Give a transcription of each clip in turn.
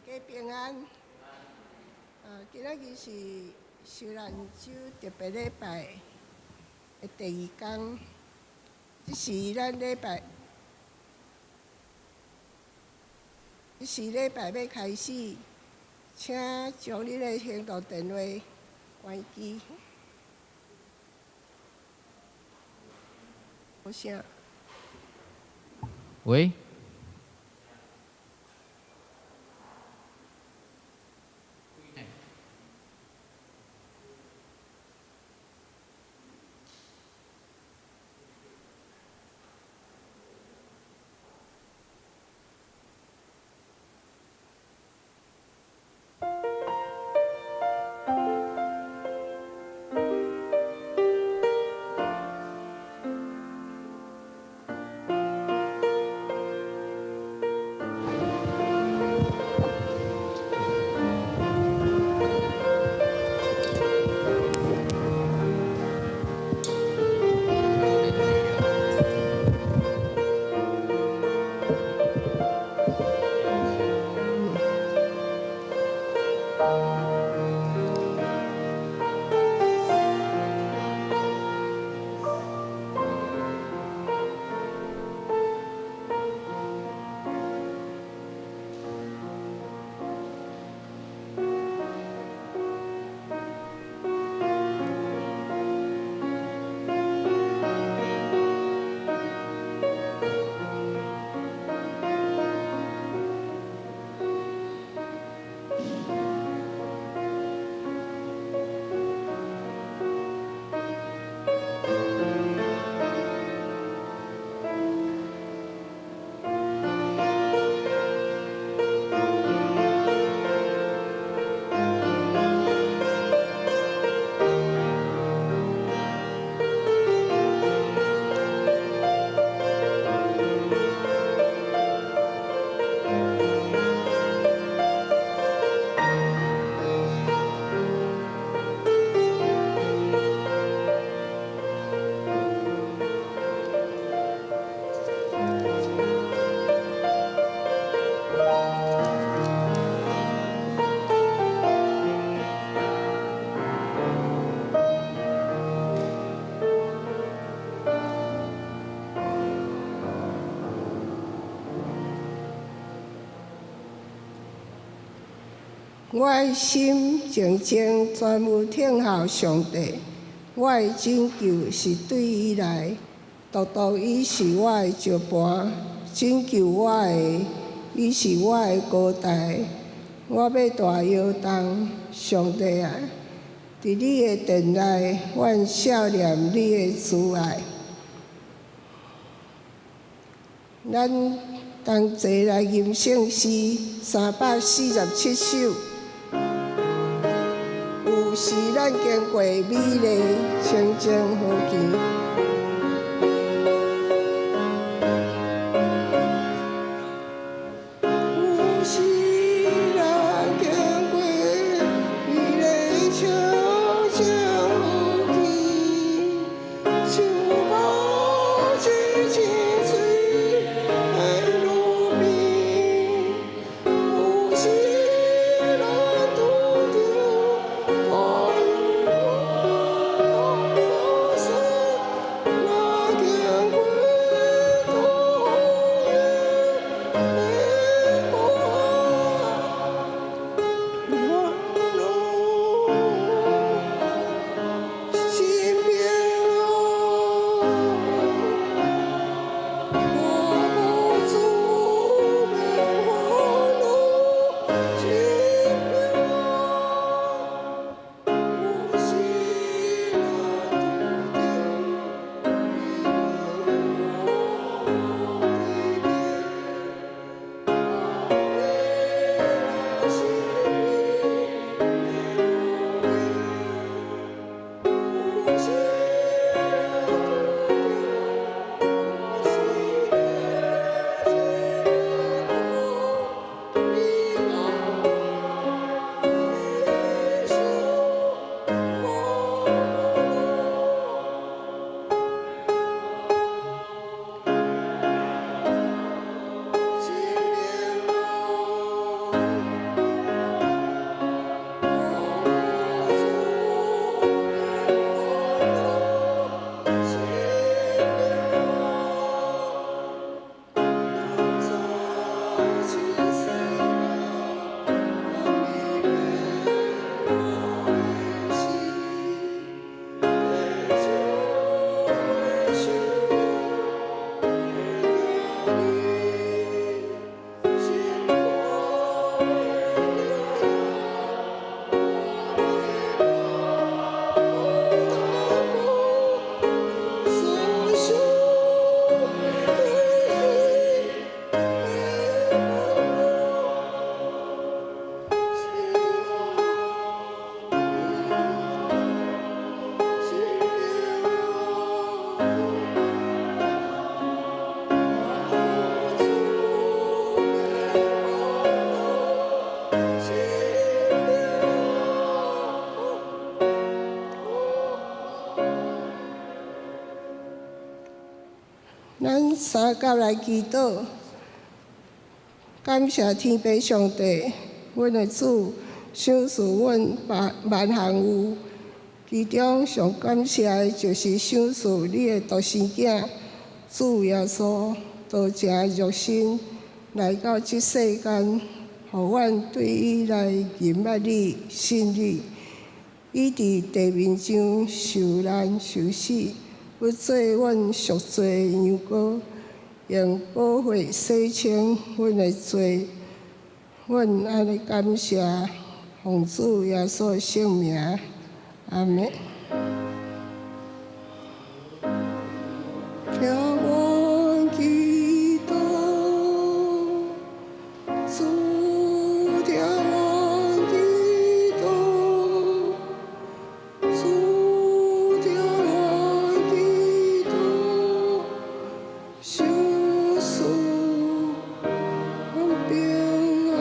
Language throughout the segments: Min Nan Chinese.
家平安。今仔日是受難週特別禮拜的第二工，這是咱禮拜，這是禮拜欲開始，請將恁的行動電話關機。無聲。喂。我的心靜靜專門等候上帝，我的拯救是對伊來，獨獨伊是我的石磐，拯救我的，伊是我的高台。我欲蹛搖動，上帝啊，佇你的殿內，阮數念你的慈愛。咱同齊來吟聖詩347首。有時咱經過美麗清靜河墘。有時咱經過美麗清靜河墘，像無一清水的路邊。有時咱拄著孤幽無相佮來祈禱。感謝天父上帝，阮的主，賞賜阮萬萬項有。其中上感謝的就是賞賜你的獨生囝主耶穌，道成肉身來到這世間，予阮對伊來認捌你、信你。伊佇地面上受難受死，欲做阮贖罪的羊羔，用寶血洗清阮的罪。阮按呢感謝，奉主耶穌的聖名，阿們。聽阮祈禱，主聽阮祈禱，主聽阮祈禱，賞賜阮平安，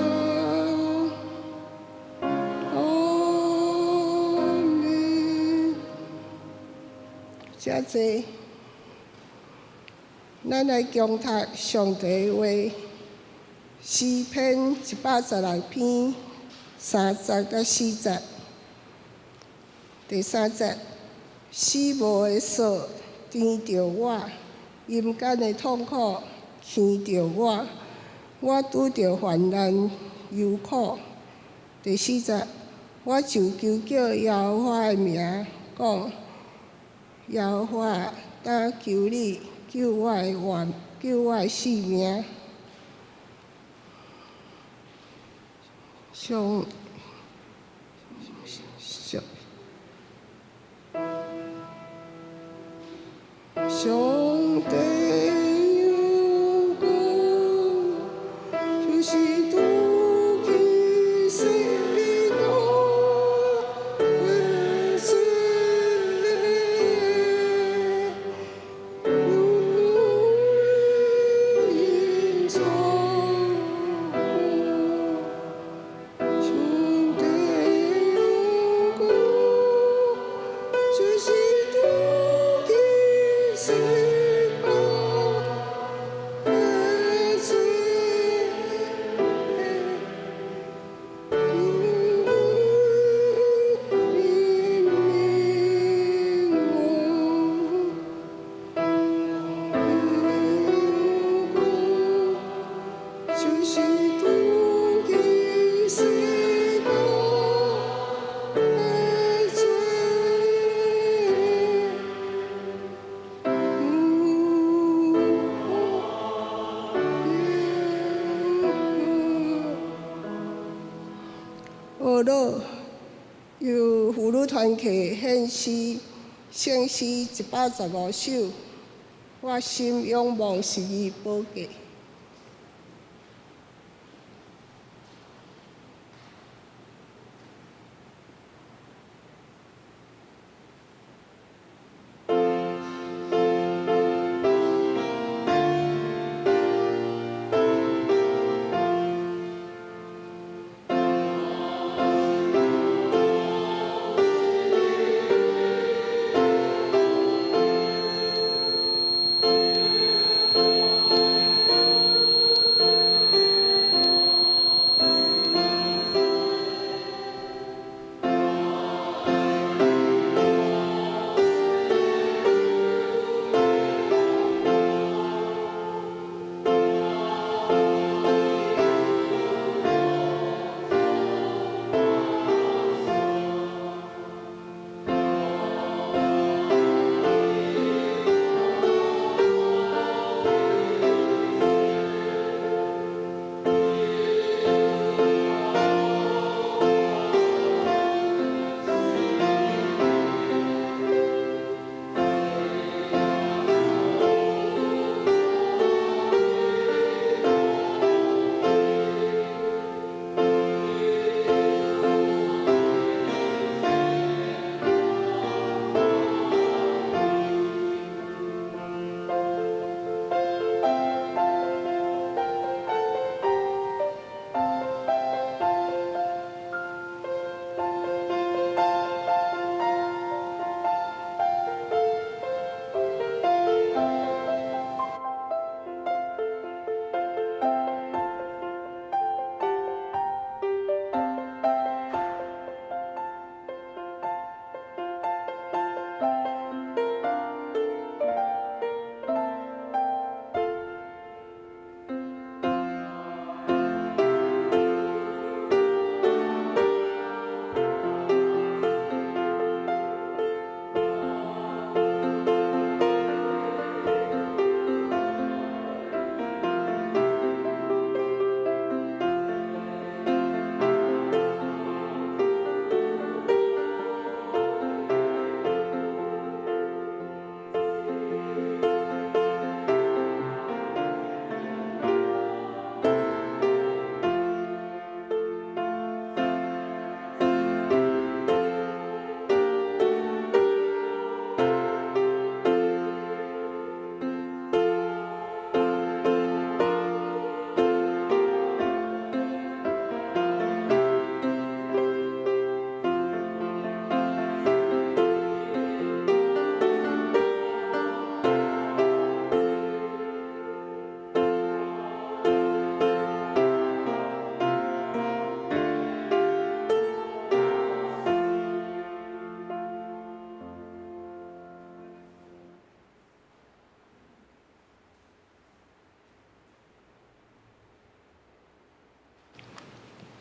阿們。這濟，咱來恭讀上帝話，詩篇116篇3節到4節。第三節，死無的索纏著我，陰間的痛苦牽著我，我拄著患難憂苦。第四節，我就求叫耶和華的名，講：耶和華，當求你救我的活，救我的性命。上上上帝羊羔，就是除去世間的罪，恩寵。上帝羊羔，就是除去世間的罪。憐憫我，就是除去世間的罪。呵咾由婦女團契獻詩，聖詩115首，我心仰望十字寶架。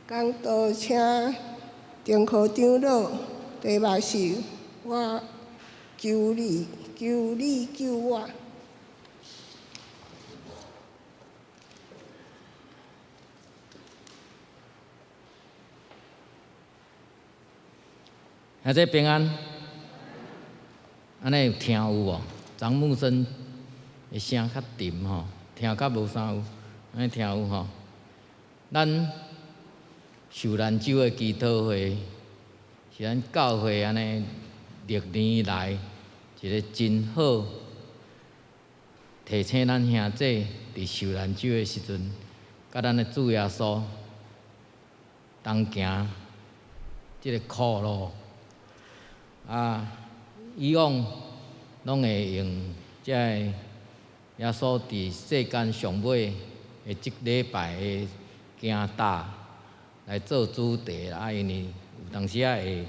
講道請丁科長老，題目是我求你，求你救我。兄弟平安，按呢有聽有無？張木生的聲較沉吼，聽較無啥有，按呢聽有吼。咱受難週的祈禱會是咱教會按呢歷年來一個真好提醒咱兄弟佇受難週的時陣，佮咱的主耶穌同行這个苦路。啊，以往攏會用這个耶穌佇世間上尾的這禮拜的行踏來做主題啦。啊，因為有當時仔會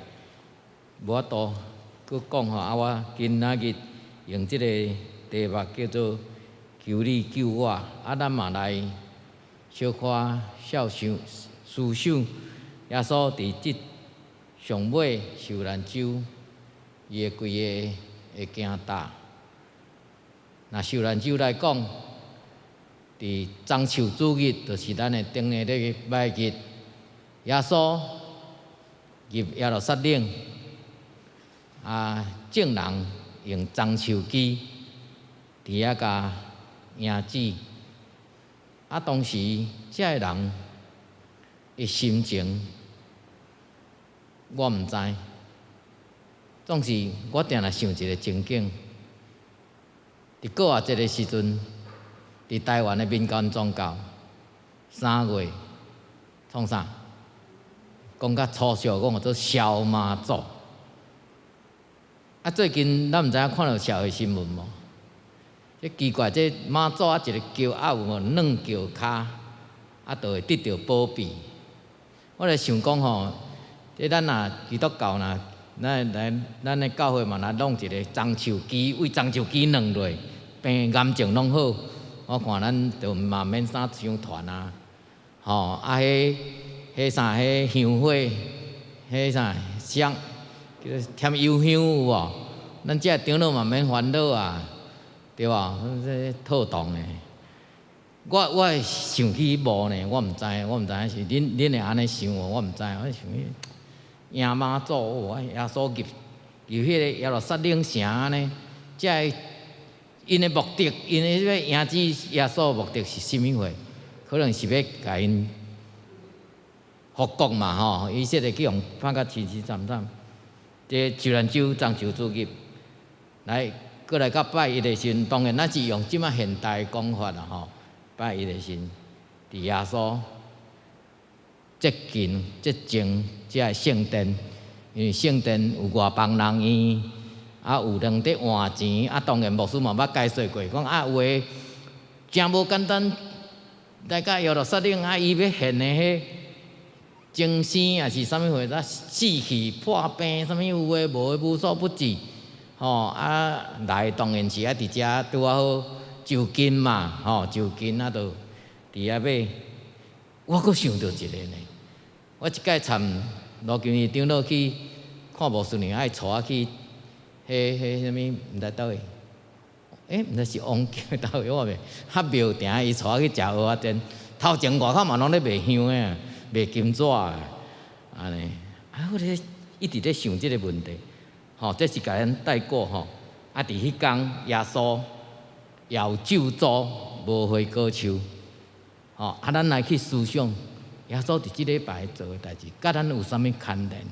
無法度閣講吼。啊，我今仔日用這個題目叫做“求你救我”。啊，咱嘛來小可肖想思想耶穌佇這上尾受難週。伊的規个的行踏，若受難週來講，佇棕樹主日，就是咱的頂个禮拜日，耶穌入耶路撒冷，啊，眾人用棕樹枝佇遐共迎接，啊，當時這个人的心情，我毋知。總是我定定想一个情景，佇過活節的時陣，佇台灣的民間宗教，3月創啥？講較粗俗，講叫做燒媽祖。啊，最近咱毋知影看著社會新聞無？這奇怪，這媽祖啊，一个轎仔有無軟轎跤，啊，就會得著保庇。我咧想講吼，這咱若基督教若。咱來，咱的教會嘛，來弄一个棕樹枝，為棕樹枝軟落，病癌症攏好。我看咱就嘛免啥傷傳啊，吼啊！彼彼啥，彼香火，彼啥香，叫做添油香有無？咱這長老嘛免煩惱啊，對無？這妥當的。我會想起彼幕呢，我毋知，我毋知影是恁恁會按呢想無？我毋知，我想起。迎媽祖，哦，耶穌入入彼个耶路撒冷城按呢，這个𪜶的目的，𪜶的欲迎接耶穌的目的是啥物貨？可能是欲共𪜶復國嘛吼，以色列去予拍甲凄凄慘慘。這受難週棕樹主日來，閣來到拜一的時陣，當然咱是用這馬現代的講法啦吼。拜一的時陣，佇耶穌。接近潔淨這个聖殿，因為聖殿有外邦人院，啊有人佇換錢，啊當然牧師嘛捌解說過，講啊有的誠無簡單，來到耶路撒冷啊，伊欲獻的彼精牲抑是啥物貨，啊死去破病，啥物有的無的無所不至，吼啊來當然是愛佇遮拄仔好就近嘛，吼就近啊，就佇遐買。我閣想著一个呢，我一擺參盧金義長老去看牧師娘，愛帶我去彼彼啥物，毋知佗位，欸，毋知是王橋佗位，我袂較廟埕，伊帶我去食蚵仔煎，頭前外口嘛攏咧賣香的，賣金紙的，按呢，啊，我咧一直咧想這个問題，吼，這是共咱帶過吼，啊，佇彼工耶穌也有咒詛無花果樹。吼，啊，咱來去思想耶穌佇這禮拜做的代誌，佮咱有啥物牽連？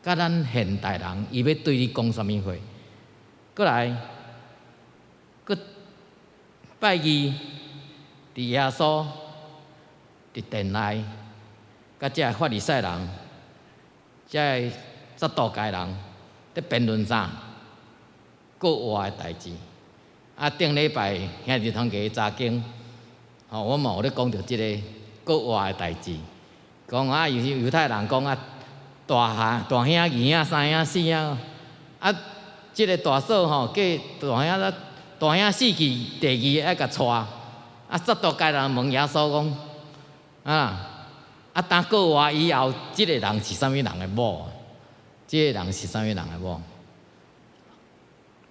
佮咱現代人，伊欲對你講啥物話？閣來，閣拜二，佇耶穌佇殿內，佮這个法利賽人、這个撒都該人佇辯論啥？閣活的代誌。啊，頂禮拜兄弟同家查經。吼，我嘛有咧講著這个閣活的代誌，講啊，猶猶太人講啊，大漢大兄、二兄、三兄、四兄，啊，這个大嫂吼，嫁大兄啊，大兄死去，第二个愛共娶，啊，撒都該人問耶穌講，啊，啊，啊，當過活以後，這个人是啥物人的某？這个人是啥物人的某？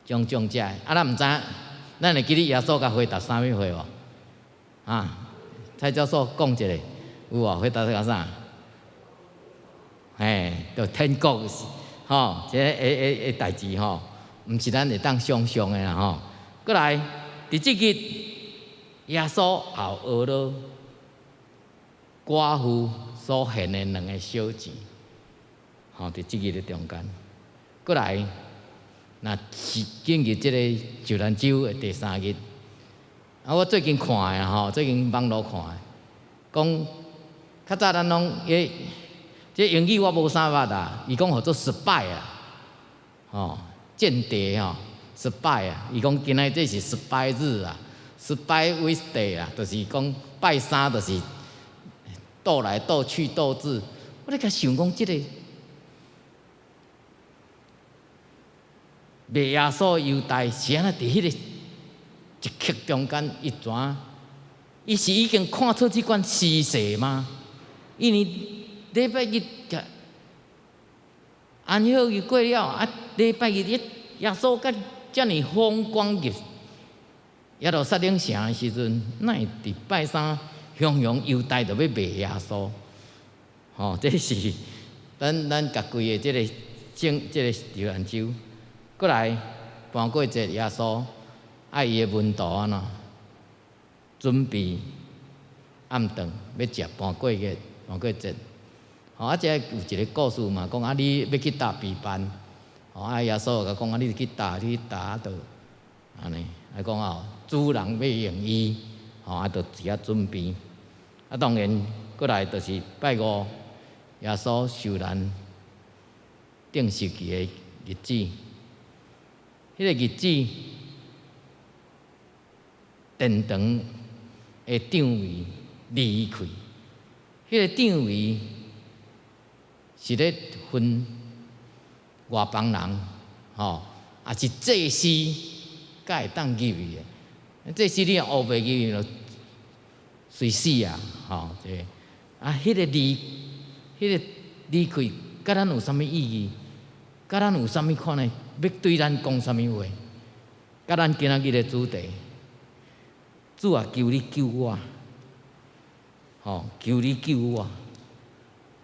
種種這，啊，咱毋知影，咱會記得耶穌共回答啥物話無？啊，蔡教授講一下，有無？回答是啥？嘿，就天國，吼，這个的代誌吼，毋是咱會當想像的啦吼。閣來，佇這日，耶穌也學了寡婦所獻的兩个小錢，吼，佇這日的中間。閣來，若是進入這个受難週的第三日，啊，我最近看的吼，最近網路看的，講較早咱攏彼，這英語我無啥捌啦，伊講號做 spy 啊，吼，間諜吼，spy 啊，伊講今仔這是 spy 日啊，spy Wednesday 啊，就是講拜三，就是鬥來鬥去鬥智。我咧共想講這个賣耶穌猶大是按怎佇彼個一刻中間，伊怎？伊是已經看出這款時勢嗎？因為禮拜日安息日過了，啊，禮拜日一耶穌佮遮爾風光入耶路撒冷城的時陣，哪會佇拜三雄雄猶大就欲賣耶穌？吼，這是咱共規个這个正這个受難週，閣來盤過節，耶穌愛伊的門徒按怎準備暗頓欲食盤過節，盤過節。吼，啊，這有一个故事嘛，講啊，你欲去佗備辦，吼，啊，耶穌共講啊，你去佗，你去佗就按呢，啊，講哦，主人欲用伊，吼，啊，就佇遐準備。啊，當然，閣來就是拜五，耶穌受難釘十字的日子，彼个日子，殿堂的帳帷離開，彼个帳帷是咧分外邦人，吼，抑是祭司才會當入去的。祭司你若烏白入去，就隨死啊！吼，這个啊，彼个離，彼个離開，佮咱有啥物意義？佮咱有啥物款的？欲對咱講啥物話？佮咱今仔日的主題，主啊，求你救我！吼，求你救我！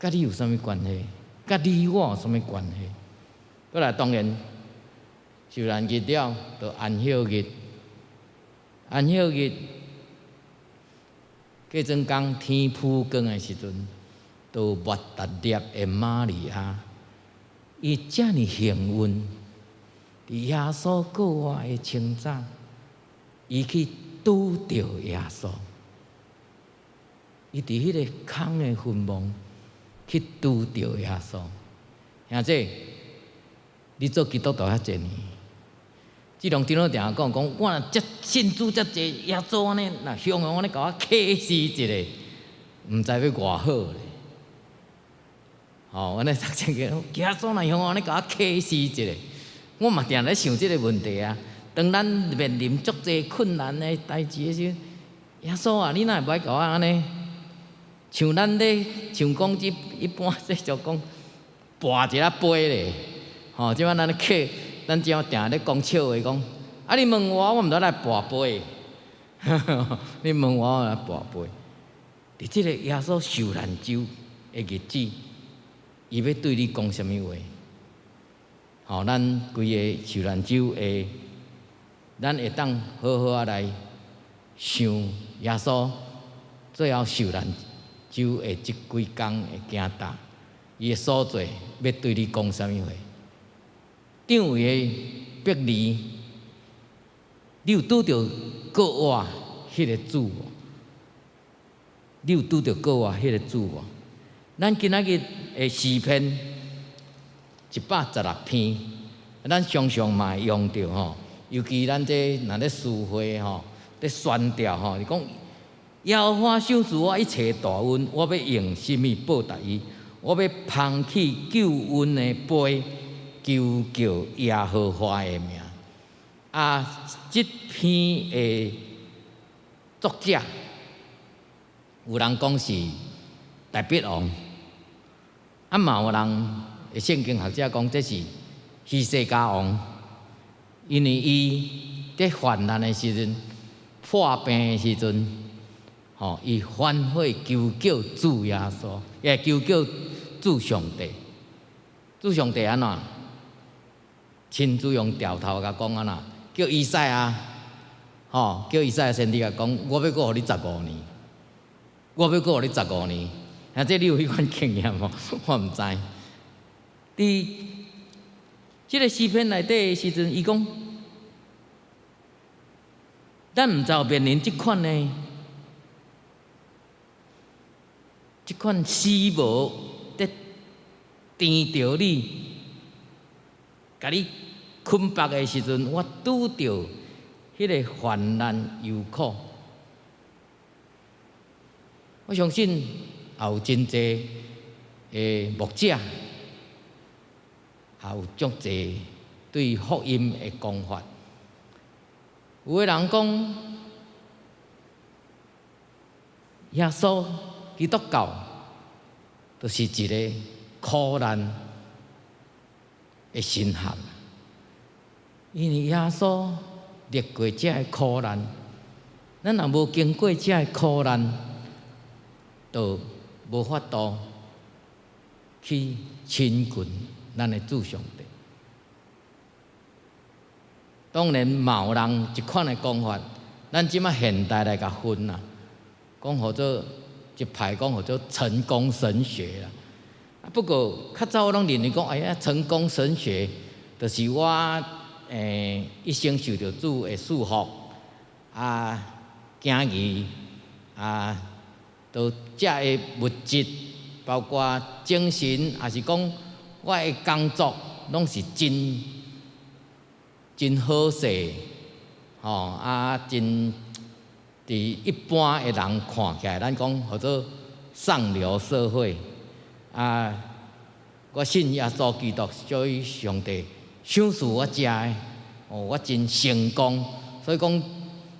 佮你有啥物關係？佮你我有啥物關係？閣來當然，受難日了，就安息日。安息日，過轉工天曝光的時陣，就抹大拉的瑪利亞，伊遮爾幸運，佇耶穌過活的清早，伊去拄著耶穌。伊佇彼个空的墳墓去拄著耶穌。兄弟，你做基督徒遐濟年，志龍長老定定講講，我若遮信主遮濟，耶穌按呢，若雄雄按呢共我啟示一下，毋知欲偌好咧。吼，阮咧讀聖經，耶穌若雄雄按呢共我啟示一下，我嘛定咧想這个問題啊。當咱面臨足濟困難的代誌的時陣，耶穌啊，你哪會欲共我按呢？像咱咧，像講這一般這就講跋一下杯咧，吼，這擺咱咧客，咱這擺定咧講笑話講，啊你問我，我毋知來跋杯，你問我，我來跋杯。佇這个耶穌受難週的日子，伊欲對你講啥物話？吼，咱規个受難週的，咱會當好好仔來想耶穌最後受難週的這幾工的行動，伊的所做，欲對你講啥物話？帳帷的擘離，你有拄著過活彼个主無？你有拄著過活彼个主無？咱今仔日的詩篇116篇，咱常常嘛會用著吼，尤其咱這若咧司會吼，咧宣調吼，伊講耶和華賞賜我一切大恩，我欲用啥物報答伊？我欲捧起救恩的杯，求叫耶和華的名。啊，這篇的作者，有人講是大衛王。啊，嘛有人的聖經學者講，這是希西家王，因為伊佇患難的時陣、破病的時陣，吼，伊反悔求叫主耶穌，也求叫主上帝。主上帝按怎？親自用調頭共講按怎？叫以賽亞，吼，叫以賽亞先知共講，我欲閣予你十五年，我欲閣予你十五年。啊，這你有彼款經驗無？我毋知。佇這个詩篇內底的時陣，伊講，咱毋知有面臨這款的，這款死無佇纏著你，共你捆縛的時陣，我拄著彼个患難憂苦。我相信也有真濟的牧者，也有足濟對福音的講法。有的人講，耶穌基督教就是一个苦難的神學，因為耶穌歷過這个苦難，咱若無經過這个苦難，就無法度去親近咱的主上帝。當然，嘛有人這款的講法，咱這馬現代來共分啦，講號做一派講號做成功神學啦。不過較早我攏認為講，哎呀，成功神學就是我一生受著主的祝福啊，行義啊，都這个物質，包括精神，抑是講我的工作，攏是真真好勢，吼啊，真佇一般的人看起來，咱講號做上流社會啊。我信耶穌基督，所以上帝賞賜我遮的，哦，我真成功。所以講，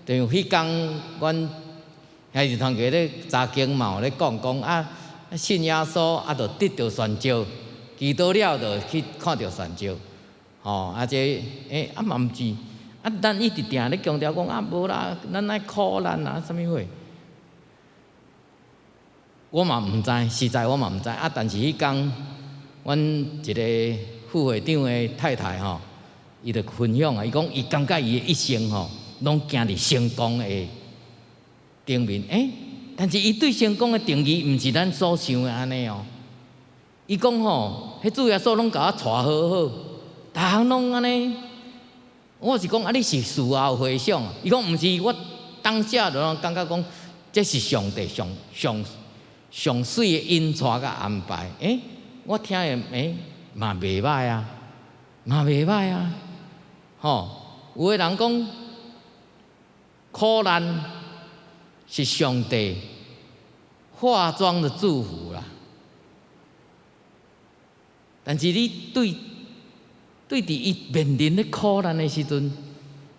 就像彼工，阮兄弟團契咧查經嘛有咧講講啊，信耶穌啊，就得著宣召，祈禱了就去看著宣召，吼啊這啊嘛毋是，啊咱一直定咧強調講啊無啦，咱愛苦難啊，啥物貨？我嘛毋知，實在我嘛毋知啊。但是彼工，阮一个副會長的太太吼，伊就分享啊，伊講伊感覺伊的一生吼，攏行佇成功的頂面。但是伊對成功的定義，毋是咱所想的按呢哦。伊講吼，彼主耶穌攏共我帶好好，逐項攏按呢。我是講啊，你是事後回想？伊講毋是，我當下就攏感覺講，這是上帝上上上媠的引帶佮安排。我聽的嘛袂䆀啊，嘛袂䆀啊，吼！有的人講苦難是上帝化妝的祝福啦，但是你對對佇伊面臨咧苦難的時陣，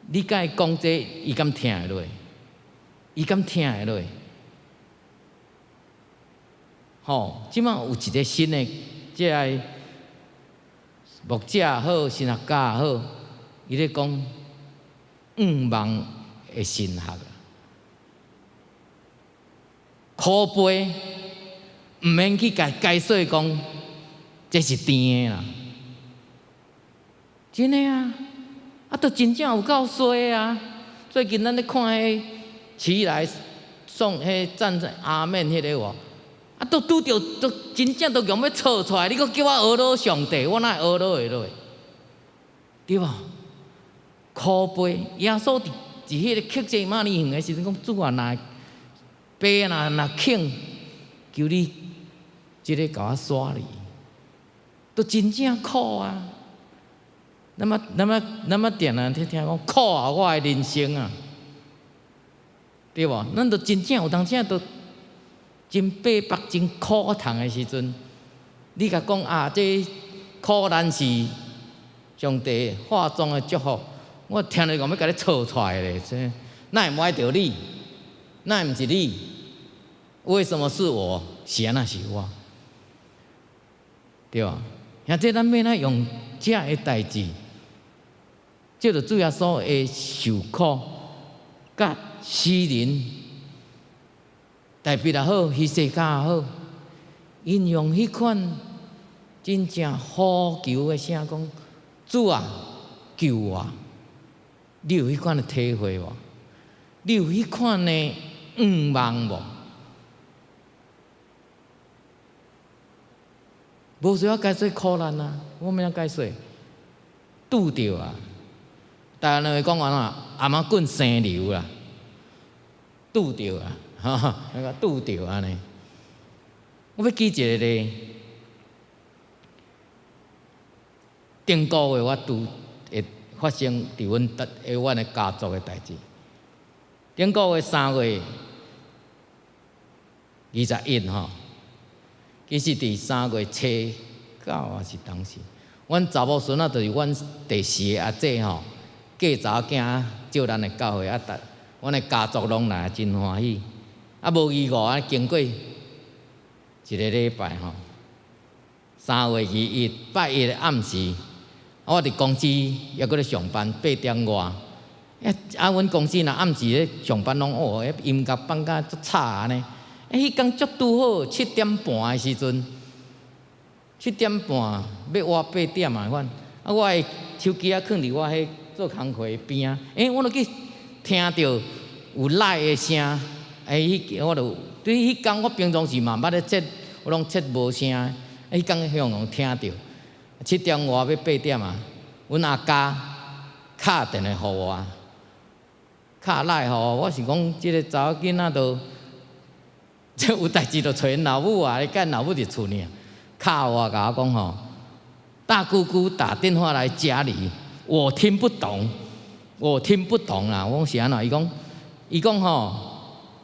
你共伊講這，伊敢聽會落？伊敢聽會落？吼！這馬有一个新的這个牧者也好，神學家也好，伊咧講向望的神學。苦杯毋免去共解說講，這是甜的啦，真的啊！啊，都真正有夠衰啊！最近咱咧看彼起來送彼讚阿們彼个無？啊，都拄著都真正都共欲剉出來，你閣叫我呵咾上帝，我哪會呵咾會落？對無？苦杯，耶穌佇佇彼个客西馬尼園的時陣講，主啊，若爸若若肯，求你這个共我徙離，都真正苦啊！那麼、那麼、那麼定定聽聽講苦啊，我的人生啊，對無？咱都真正有當時都真逼迫、真苦痛的時陣，你共講啊，這苦難是上帝化妝的祝福，我聽著講欲共你剉出來咧，這哪會歪著你？哪會毋是你？為什麼是我？是按怎是我？對吧？兄弟，咱欲按怎用這个代誌，藉著主耶穌的受苦，佮詩人大衛也好，希西家也好，𪜶用彼款真正呼求的聲講：主啊，救我！你有彼款的體會無？你有彼款的願望無？無需要解說苦難啊，我欲按怎解說？拄著啊！台灣人會講按怎？頷仔棍生瘤啦，拄著啊，哈，那個拄著按呢。我欲舉一个例，頂個月我拄會發生佇阮的家族的代誌。頂個月3月21吼，其實佇3月初九抑是當時，阮查某孫仔就是阮第四个阿姊吼，嫁查某囝招咱的教會啊，逐阮的家族攏來，真歡喜。啊，無意外啊，經過一個禮拜吼，3月21拜一的暗時，我佇公司猶閣咧上班，8點外。啊，阮公司若暗時咧上班攏哦，彼音樂放甲足吵按呢。欸，彼工足拄好，七點半的時陣，七點半欲倚八點啊款。啊，我的手機仔囥佇我彼做工課的邊仔，欸，我就去聽著有來的聲，欸，彼我就對彼工我平常時嘛毋捌咧設，我攏設無聲，欸，彼工向予聽著，七點外欲八點啊，阮阿家敲電話予我，敲來予我，我想講這个查某囡仔都，這有代誌就揣𪜶老母啊，伊佮老母佇厝爾，敲我共我講吼，大姑姑打電話來家裡，我聽不懂，我聽不懂啦。我講是按怎？伊講，伊講吼，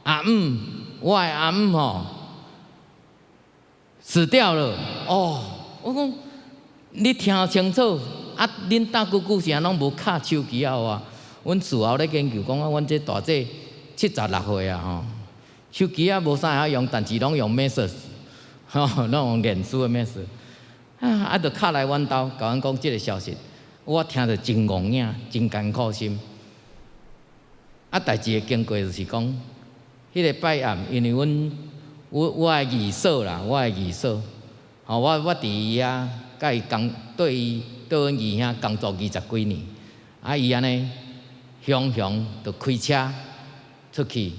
阿姆，我的阿姆吼死掉了。哦，我講你聽清楚，啊，恁大姑姑是按怎攏無敲手機仔予我？阮事後咧研究講啊，阮這大姊76歲啊吼，手機仔無啥會曉用，但是攏用 message，吼，攏用臉書的 message。啊，啊，就敲來阮兜，共阮講這个消息，我聽著真戇影，真艱苦心。啊，代誌的經過就是講，彼个拜暗，因為阮我我的二嫂啦，我的二嫂，吼，我我佇伊遐，佮伊工綴伊綴阮二兄工作二十幾年，啊，伊按呢雄雄就開車出去，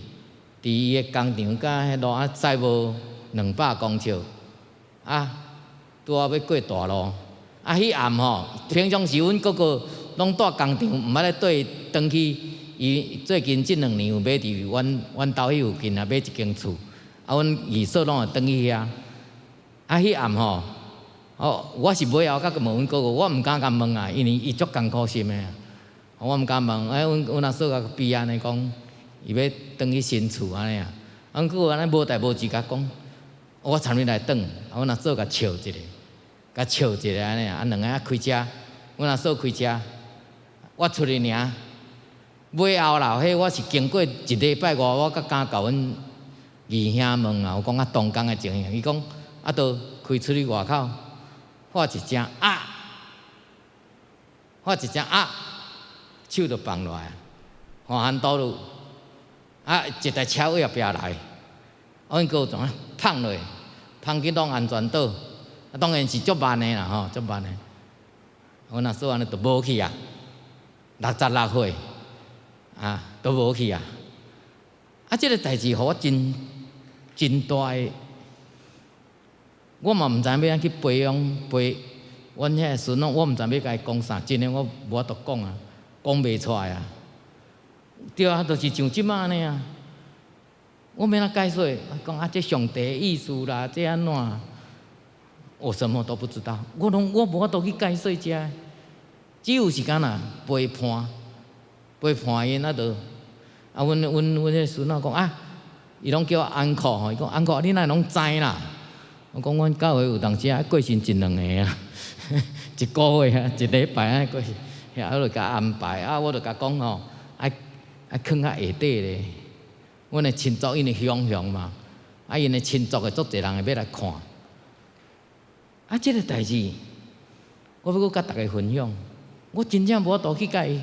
佇伊的工廠佮彼路仔駛無200公尺，啊。拄仔欲過大路，啊！彼暗吼，平常時阮哥哥攏蹛工廠，毋捌咧綴伊轉去。伊最近這兩年有買佇阮阮兜彼附近啊，買一間厝。啊，阮二嫂攏會轉去遐。啊，彼暗吼，哦，我是尾後才去問阮哥哥，我毋敢共問啊，因為伊足艱苦心的。我毋敢問，哎，阮阮阿嫂共比按呢講，伊欲轉去新厝按呢啊。阮哥哥按呢無代無誌共講，我參你來轉，啊，阮阿嫂共笑一下。共笑一下按呢啊，兩个仔開車，阮阿嫂開車，我出去爾，尾後啦，彼我是經過一禮拜外，我才敢共阮二兄問啊，我講啊當工的情形，伊講啊，都開出去外口，發一聲啊，發一聲啊，手就放落來，橫行道路，啊，一台車佇後壁來，阮哥怎啊碰落，碰去攏安全島。啊，當然是足慢的啦，吼，足慢的。阮阿嫂按呢就無去啊，66歲，啊，都無去啊。啊，這个代誌予我真真大的，我嘛毋知影欲按怎去培養培阮遐个孫仔，我毋知欲共伊講啥，真的我無法度講啊，講袂出來啊。對啊，就是像這擺按呢啊。我欲按怎解說？講啊，這上帝的意思啦，這按怎？我什麼都不知道，我攏我無法度去解說這，只有時間啊陪伴，陪伴𪜶啊，就啊，阮阮阮彼孫仔講啊，伊攏叫我 uncle 吼，伊講 uncle，你哪會攏知啦？我講阮教會有當時啊過身一兩个啊，一個月啊，一禮拜啊過身，遐我就共安排啊，我就共講吼，愛愛囥較下底咧，阮的親族因為雄雄嘛，啊，𪜶的親族的足濟人會欲來看。啊，這个代誌，我欲閣佮逐家分享，我真正無法度去共伊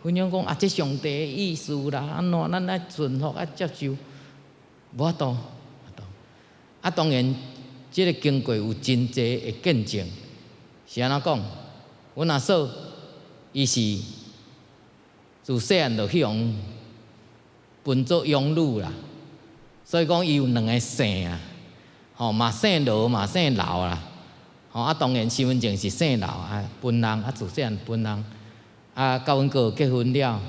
分享講啊，這上帝的意思啦，按怎咱愛順服愛接受，無法度，啊，當然，這个經過有真濟的見證，是按怎講？阮阿嫂伊是自細漢就去予分做養女啦，所以講伊有兩个姓啊，吼嘛姓羅嘛姓劉啦，吼啊當然身份證是姓劉啊，分人啊自細漢分人，啊佮阮哥結婚了，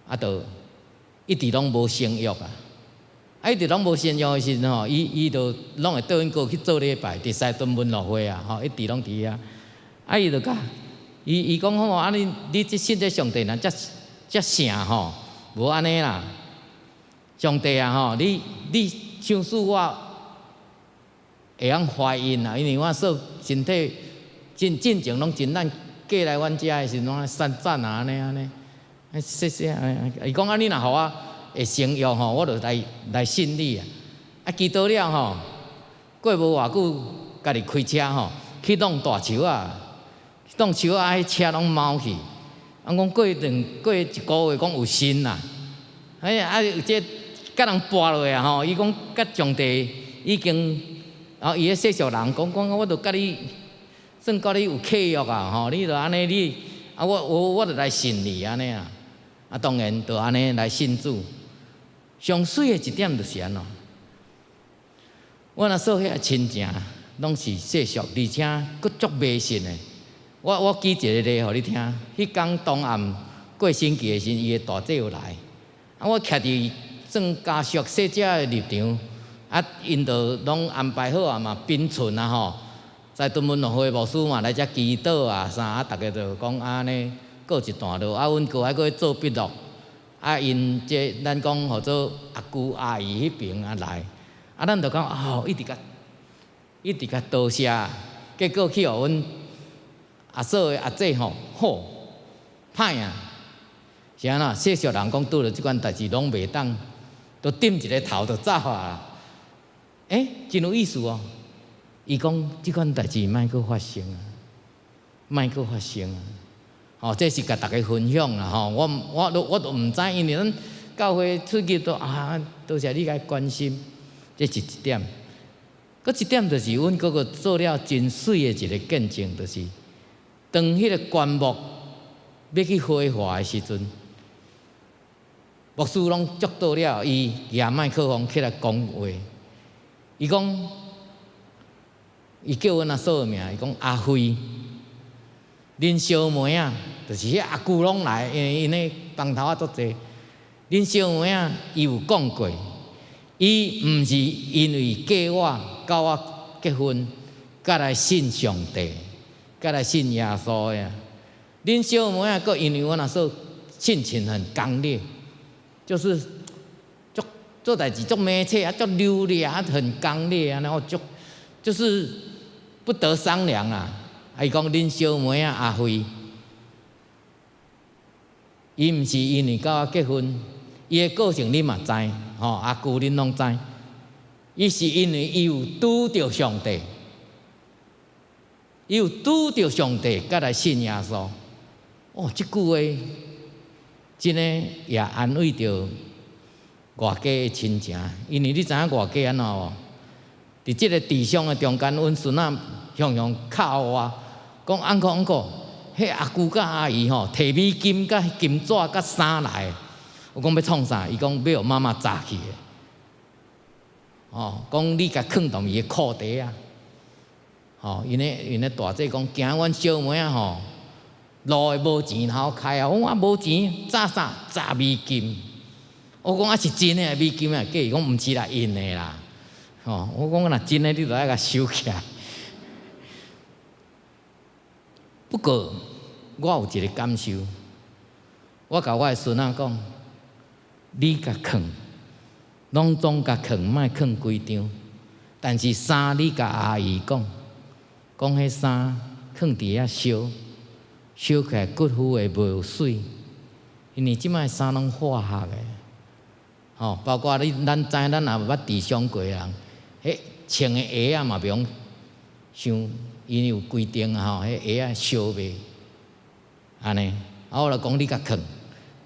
啊就一直攏無生育啊，啊一直攏無生育的時陣吼，伊伊就攏會綴阮哥去做禮拜，佇西屯文樂會啊，吼一直攏佇遐，啊伊就共伊伊講吼，啊你你這信這上帝若遮遮聖吼，無按呢啦，上帝啊吼，你你賞賜我會曉懷孕啊，因為我嫂身體進進前攏真咱過來阮遮的時陣攏散散啊，按呢按呢，細細啊，伊講啊，你若予我會生育吼，我就來來信你啊。啊，祈禱了吼，過無偌久，家己開車吼去撞大樹仔，撞樹仔，彼車攏貓去。啊，講過兩過一個月，講有神啦。哎呀，啊，這共人跋落啊吼，伊講佮上帝已經，啊，伊彼世俗人講講，我著佮你算佮你有契約啊吼，你著按呢你，啊，我我我著來信你按呢啊。啊，當然就按呢來信主。上媠的一點就是按怎？阮阿嫂彼个親情攏是世俗，而且閣足迷信的。我我舉一个例予你聽，彼工當暗過星期的時陣，伊的大姐有來，啊，我徛佇算家屬細只的立場，啊，𪜶就攏安排好啊嘛，檳存啊吼，在屯門會牧師嘛來遮祈禱啊啥，啊，逐家就講按呢過一段落，啊，阮哥還閣去做筆錄，啊，𪜶這咱講號做阿姑阿姨彼爿啊來，啊，咱就講哦，一直共一直共多謝，結果去予阮阿嫂的阿姐吼，吼，歹啊！是按怎？世俗人講拄著這款代誌攏袂當，都點一个頭就走啊！欸，真有意思哦。伊講這款代誌莫閣發生啊，莫閣發生啊！吼，這是共逐家分享啦吼。我我都我都毋知，因為咱教會出去都啊，多謝你共關心，這是一點。閣一點就是阮閣閣做了真媠的一个見證，就是當彼个棺木欲去火化的時陣，牧師攏祝禱了，伊舉麥克風起來講話。伊講，伊叫阮阿嫂的名，伊講阿輝，恁小妹仔，就是彼阿姑攏來，因為𪜶的幫頭仔足濟。恁小妹仔伊有講過，伊毋是因為嫁我，佮我結婚，才來信上帝，才來信耶穌的。恁小妹仔閣因為阮阿嫂性情很剛烈，就是足做代誌足明確啊，足溜利啊，很剛烈啊，然後足就是不得商量啊。啊，伊講恁小妹仔阿輝，伊毋是因為佮我結婚，伊的個性你嘛知，吼，阿姑恁攏知。伊是因為伊有拄著上帝，伊有拄著上帝，才來信耶穌。哦，這句話真的也安慰著外家的親情，因為你知影外家按怎無？佇這个治喪的中間，阮孫仔雄雄敲我，講 uncle uncle，彼阿姑佮阿姨吼，提美金佮金紙佮衫來。我講欲創啥？伊講欲予媽媽紮去的。哦，講你共囥佇伊的褲底啊。吼，𪜶的大姐講，驚阮小妹仔吼，路會無錢通開啊！我講啊無錢，紮啥？紮美金。我講啊是真的美金啊，假？伊講毋是啦，印的啦。吼，我講若真的，你就愛共收起來。不過我有一个感受，我共我的孫仔講，你共囥，攏總共囥，莫囥規張。但是衫你共阿姨講，講彼衫囥佇遐燒，燒起來骨灰會無媠，因為這擺衫攏化學的。吼，包括你咱知咱也捌治傷過的人，彼穿的鞋仔嘛袂用傷，𪜶有規定啊吼，彼鞋仔燒袂按呢。啊，我就講你共囥，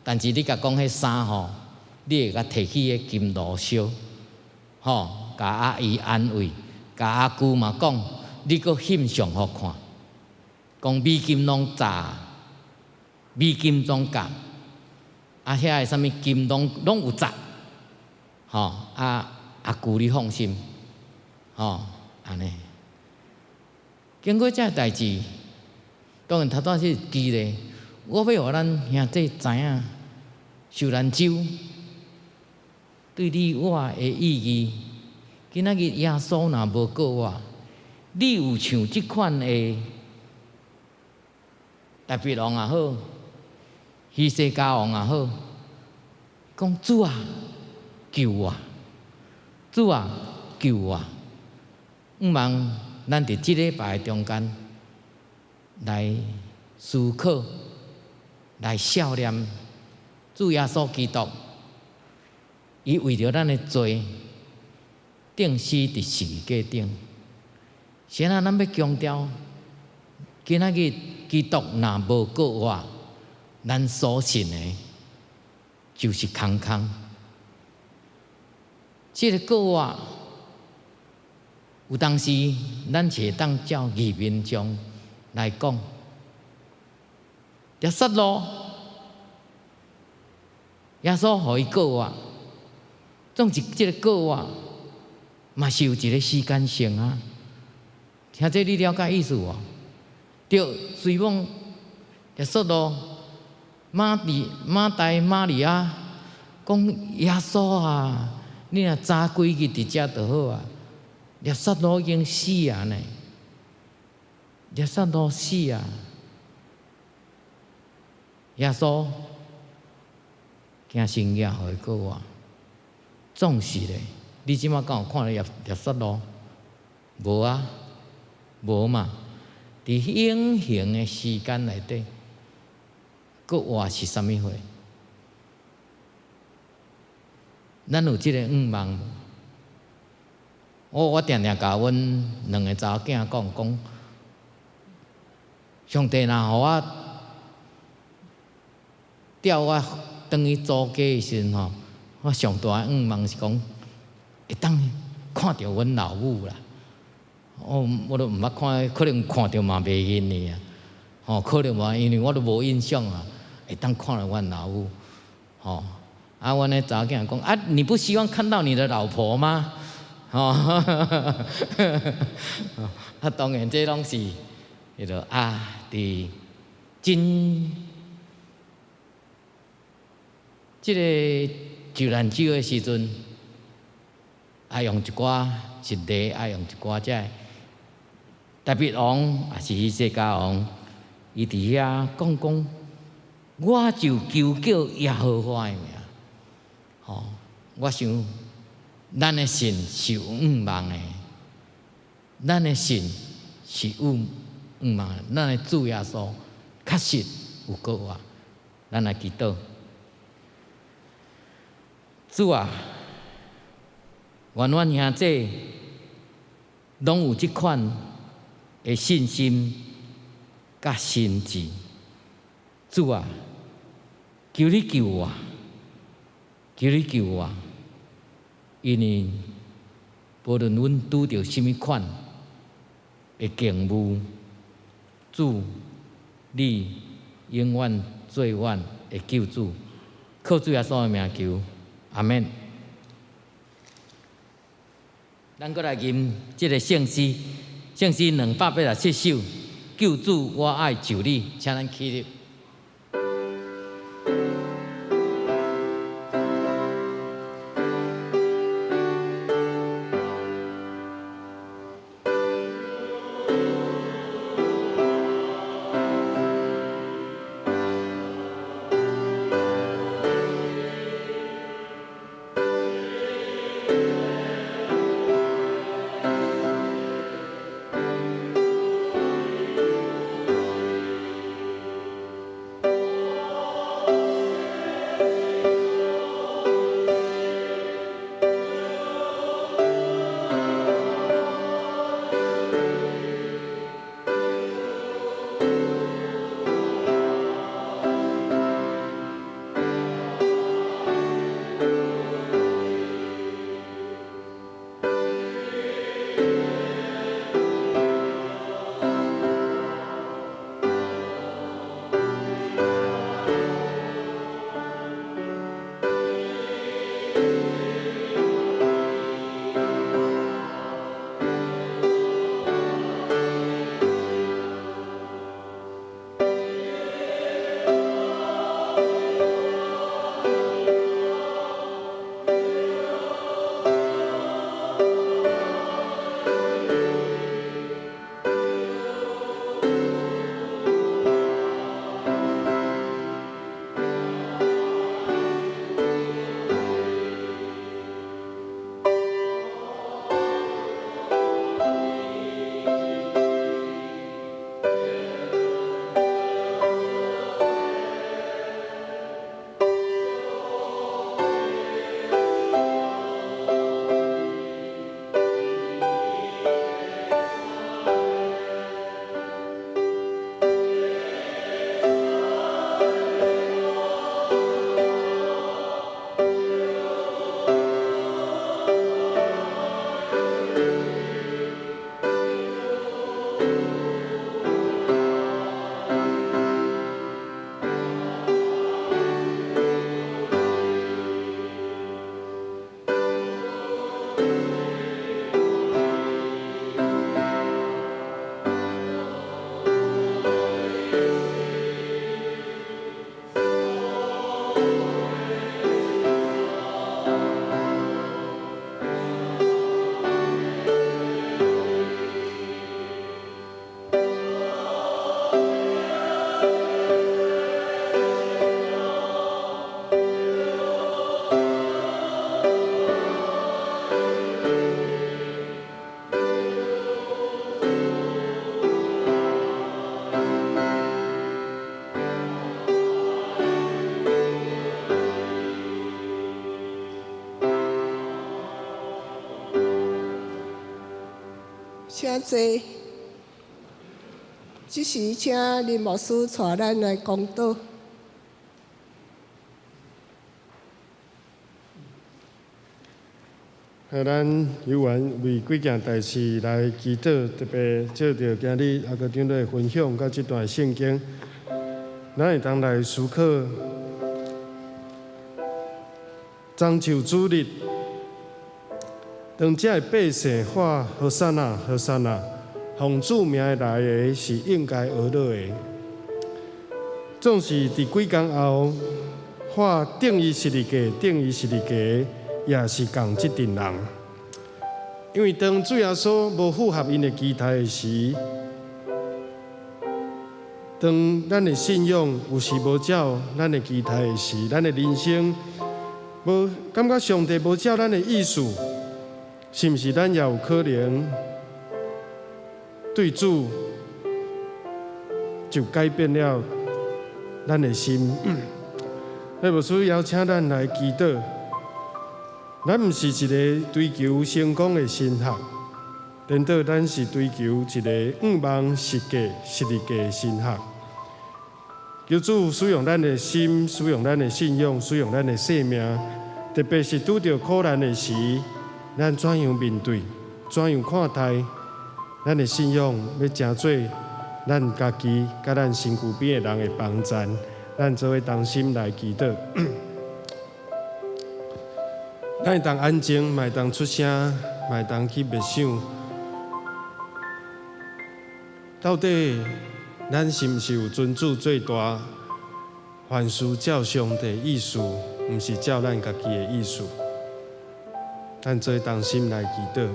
但是你共講彼衫吼，你會共提去彼金爐燒，吼，共阿姨安慰，共阿舅嘛講，你閣翕相予看，講美金攏炸，美金總價，啊遐个啥物金攏攏有炸，吼，啊阿舅你放心，吼，按呢。經過這代誌，當然頭拄仔是記咧，我欲予咱兄弟知影，受難週對你我的意義。今仔日耶穌若無過活，你有像這款的大衛王也好，希西家王也好，講主啊，救我！主啊，救我！向望咱佇這禮拜中間來思考、來數念主耶穌基督，伊為著咱的罪，釘死佇十字架頂。現在咱欲強調，今仔日基督若無復活，咱所信的，就是空空。這個復活，有當時咱是會當照字面上來講，拉撒路，耶穌予伊復活，總是這個復活嘛是有一個時間性啊。聽這你了解意思無？對，雖罔拉撒路、馬蒂、馬大、瑪利亞講耶穌啊，你若早幾日佇遮就好啊。拉撒路已經死啊呢，拉撒路死啊，耶穌行神蹟予伊復活，總是咧，你這馬敢有看著拉撒路？無啊，無嘛。佇永恆的時間內底，復活是啥物貨？咱有這個向望無？我定定共阮兩个查某囝講講，上帝若予我調我轉去祖家的時陣吼，我上大的向望是講，會當看著阮老母啦。我都毋捌看，可能看著嘛袂認伊啊。吼，可能無，因為我都無印象啊。會當看著阮老母，吼。啊，阮的查某囝講啊，你不希望看到你的老婆嗎？吼，啊，當然這攏是彼個啊，佇真這個受難週的時陣，愛用一寡實例，愛用一寡這個大衛王，抑是希西家王，伊佇遐講講，我就求叫耶和華的名，吼，我想。咱的信是有向望的，咱的信是有向望的，咱的主耶穌確實有復活，咱來祈禱。主啊，願阮兄弟攏有這款的信心佮心志。主啊，求你救我，求你救我。因為無論阮拄著啥物款的境遇，主，你永遠做阮的救主，靠主耶穌的名求，阿們。咱閣來吟這个聖詩，聖詩287首，救主我愛就你，請咱起立。請坐。這時請林牧師帶咱來講道。啊，咱有緣為幾件代誌來祈禱，特別借著今日阿哥長老的分享，佮這段聖經，咱會當來思考。棕樹主日，當這个百姓喊和散那，和散那，奉主名來的是應該呵咾的。總是佇幾工後，喊釘伊十字架，釘伊十字架，也是仝這陣人。因為當主耶穌無符合𪜶的期待的時，當咱的信仰有時無照咱的期待的時，咱的人生無感覺上帝無照咱的意思，是毋是咱也有可能對主就改變了咱的心？那牧師邀請咱來祈禱，咱毋是一个追求成功的神學，顛倒咱是追求一个向望十架、十字架的神學。求主使用咱的心，使用咱的信仰，使用咱的生命，特別是拄著苦難的時，咱怎樣面對？怎樣看待？咱的信仰欲成做咱家己佮咱身軀邊的人的幫贊，咱做伙同心來祈禱。咱會當安靜，嘛會當出聲，嘛會當去默想，到底咱是毋是有尊主最大？凡事照上帝意思，毋是照咱家己的意思。咱做伙同心來祈禱。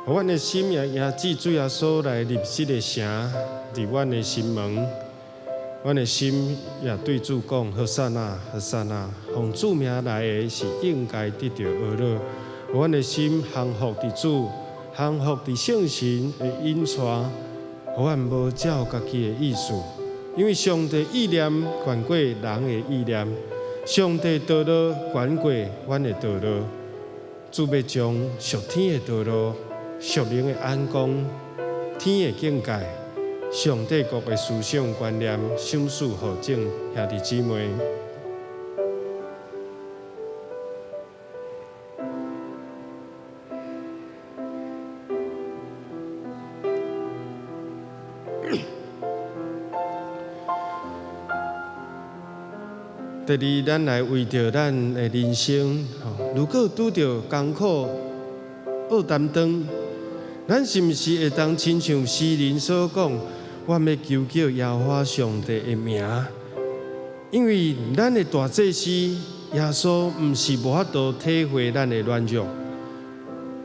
予阮的心也迎接主耶穌來入這个城，入阮的心門。阮的心也對主講：和散那，和散那，奉主名來的是應該得著呵咾。予阮的心降服佇主，降服佇聖神的引帶，予阮無照家己的意思，因為上帝意念懸過人的意念，上帝道路懸過阮的道路。主欲將屬天的道路、屬靈的眼光、天的境界、上帝國的思想觀念，賞賜予眾兄弟姊妹。第二，咱來為著咱的人生，如果拄著艱苦、厄擔當，咱是毋是會當親像詩人所講，我欲求叫耶和華上帝的名？因為咱的大祭司耶穌毋是無法度體會咱的軟弱。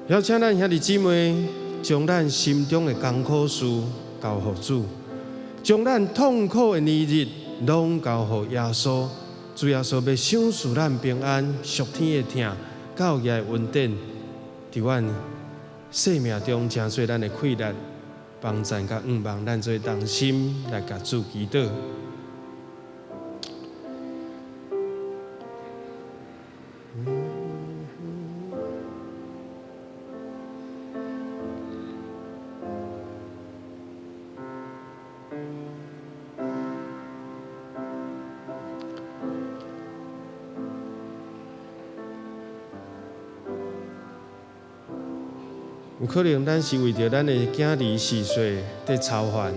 邀請咱兄弟姊妹，將咱心中的艱苦事交予主，將咱痛苦的年日攏交予耶穌。主耶穌欲賞賜咱平安、屬天的疼、教義的恩典，佇阮生命中成做咱的氣力、幫贊佮向望，咱做伙同心來共主祈禱。有可能咱是為著咱的囝兒四歲佇操煩，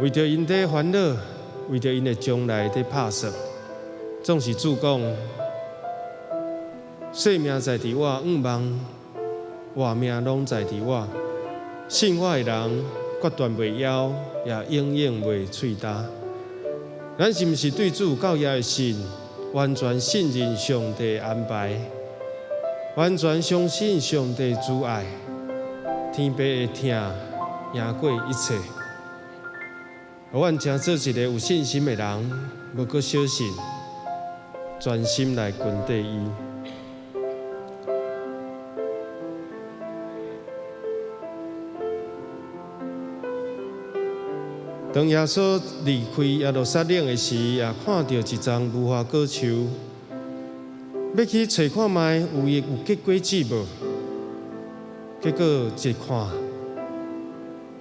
為著𪜶佇煩惱，為著𪜶的將來佇拍算。總是主講，性命在佇我，向望活命攏在佇我。信我的人，決斷袂枵，也永遠袂喙焦。咱是毋是對主有夠額的信，完全信任上帝安排？完全相信上帝慈愛，天父的疼，赢过一切。予阮成做一个有信心的人，无阁小信，专心来跟缀伊。当耶稣离开耶路撒冷的时，也看著一丛无花果树，欲去揣看觅有伊有结果子无？结果一看，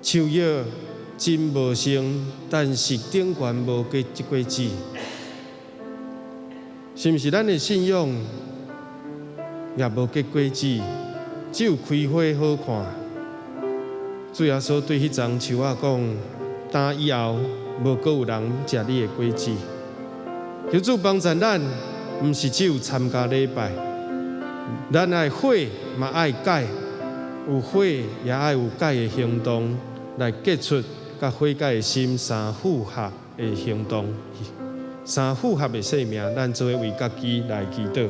树叶真茂盛，但是顶悬无结果子。是毋是咱的信仰也无结果子，只有开花好看？主耶稣对彼丛树仔讲：打以后，无阁有人食你的果子。求主帮助咱，毋是只有参加礼拜，咱爱悔嘛爱改，有悔也爱有改的行动，来结出佮悔改的心相符合的行动，相符合的生命，咱做伙为家己来祈祷。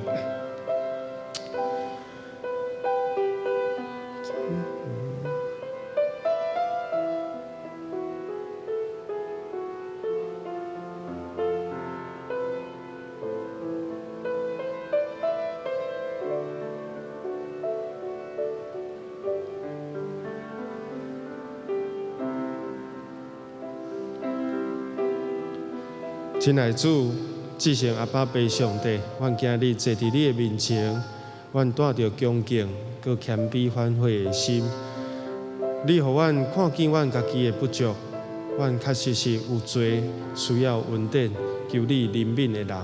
亲爱的主，至圣阿爸父上帝，阮今日坐伫你的面前，阮带著恭敬、阁谦卑反悔的心，你予阮看见阮家己的不足，阮确实是有罪，需要恩典，求你怜悯的人。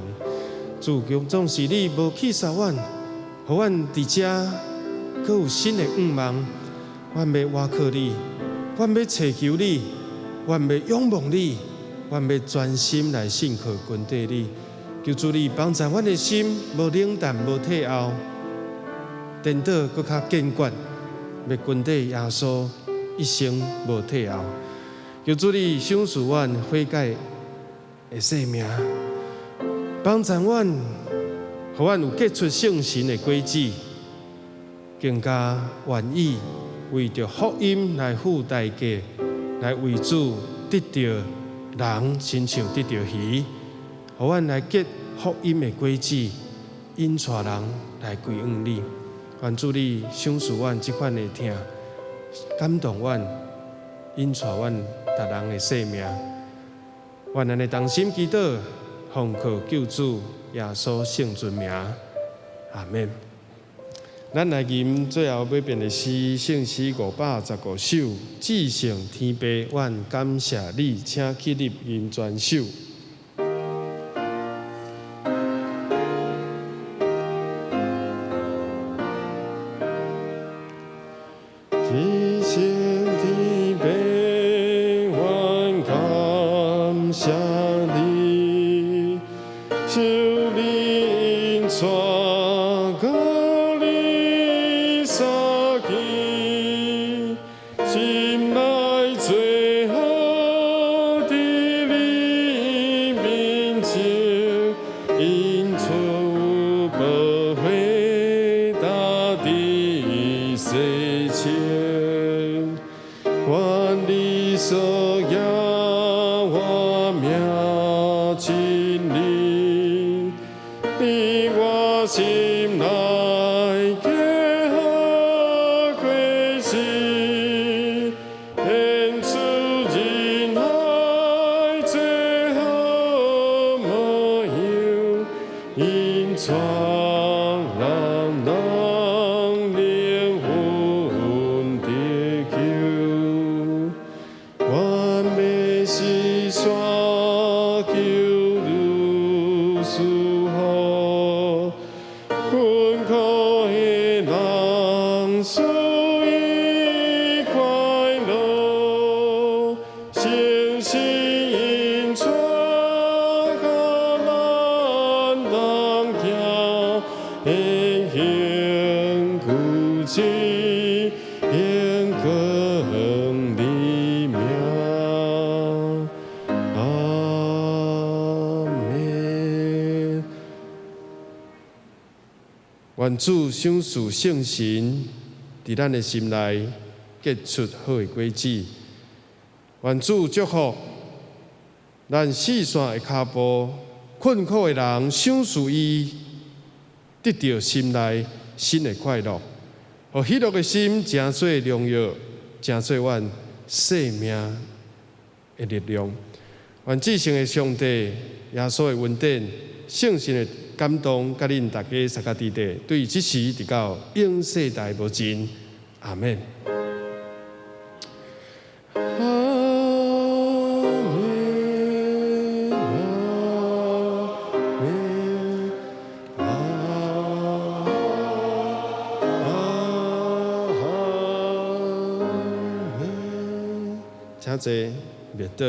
主，总是你无弃杀阮，予阮伫遮阁有新的愿望，阮欲倚靠你，阮欲揣求你，阮欲仰望你。阮欲专心来信靠跟缀你，求主你帮助阮的心，无冷淡，无退后，颠倒阁较坚决，欲跟缀耶稣一生无退后。求主你赏赐阮悔改的生命，帮助阮，予阮有结出圣神的果子，更加愿意为著福音来付代价，来为主得著人亲像得著鱼，予阮来结福音的果子，引带人来归向你。愿主你赏赐阮这款的疼，感动阮，引带阮逐人的生命。愿咱的同心祈祷，奉靠救主耶稣圣尊名，阿们。咱来吟最后尾遍的诗，圣诗515首，至圣天父，阮感谢你，请起立吟全首。至圣天父，阮感谢你，求你引带你三更，心内最好伫你面前，因出宝血大地洗清，愿你所耶我命真理，你我心内。献出仁爱最好模样，引带人人灵魂得救。愿欲是山求如赐福，困苦的人赐予快乐，诚心引带咱同行，言行举止荣光你名。阿们。愿主赏赐圣神，伫咱的心内结出好的果子。願主祝福咱四線的跤步，困苦的人，賞賜伊得著心內新的快樂，予喜樂的心成做良藥，成做阮生命的力量。願至聖的上帝、耶穌的恩典、聖神的感動，佮恁大家三個弟弟，對這時直到永世代無盡。阿們。阿們，阿們，阿們。請坐，別倒。